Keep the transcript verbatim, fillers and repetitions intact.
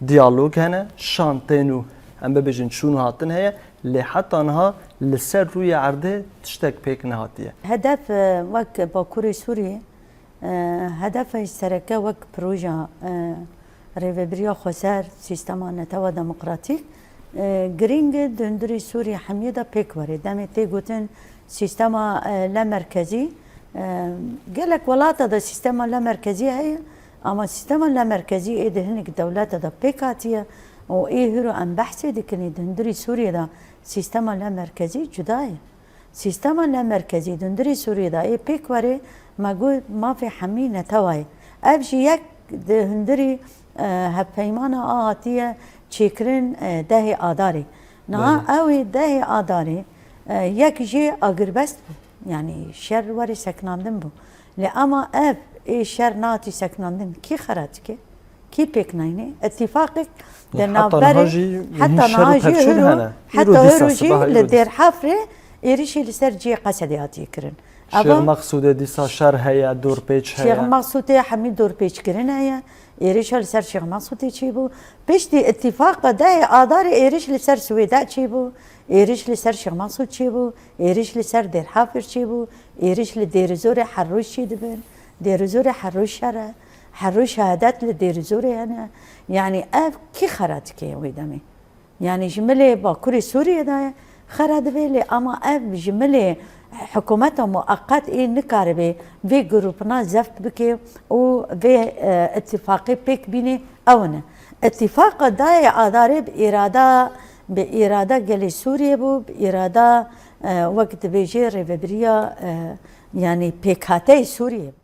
Diyalog hene, şan tên û em bibêjin çûn û hatin heye, lê heta niha li ser rûyê erdê tiştek pêk nehatiye. Hedef, e, wek Bakurê Sûriyê, e, hedefa sereke wek proja, e, rêvebiriya xweser, sîstema netewa demokratîk, e, girîng e di hundirê Sûriyê hemiyê de pêk were. Demê tê gotin sîstema, e, lemerkezî, e, gelek welata de sîstema lemerkezî heye, ama sîstema lemerkezî ê di hinek dewleta de pêk hatiye û ê hîro em behsê dikin ê di hundirê Sûriyê de sîstema lemerkezî cuda ye. Sîstema lemerkezî di hundirê Sûriyê de ê pêk were, me got mafê hemî netewa ye. Ev jî yek di hundirî, e, hevpeymana a hatiye çêkirin, e, dehê Adarê. Niha Belê. Ew ê dehê Adarê, e, yek jê agirbest bû. Yanî şer werê sekinandin bû. Lê ama ev ê şer nehatî sekinandin kî xera dike? Kî pêk nayne? Îtîfaqek di Heta navberê, niha jî heta hîn şer û niha jî pevçûn hiro, hene. Heta Îro hiro dîsa, jî sibaha li îro dîsa. Dêrhafrê êrişî li ser cihê Qesedê hatiye kirin. Şêx Eva Meqsûdê dîsa şer heye, dorpêç heye. Şêx Meqsûdê hemî dorpêçkirin heye. Êrişa li ser Şêx Meqsûdê çêbû. Piştî îtîfaqa dehê Adarê êriş li ser Swêde çêbû. Êriş li ser Şêx Meqsûd çêbû. Êriş li ser Dêrhafir çêbû. Êriş li Dêrizorê her roj çêdibin. Dêrizorê her roj şer e. Her roj şehadet li Dêrizorê hene. Yanî ev kî xera dike wê demê? Yanî ji milê Bakurê Sûriyê de xera dibe lê ama ev ji milê hikûmeta mueqet ê nikaribe vê grûpina zeft bike û vê, e, îtîfaqê pêk bîne ew in e. Îtîfaqa dayê Adarê bi îrada, bi îrada gelê Sûriyê bû, bi îrada, e, wek dibêje rêvebiriya, e, yanî pêkhateyê Sûriyê bû.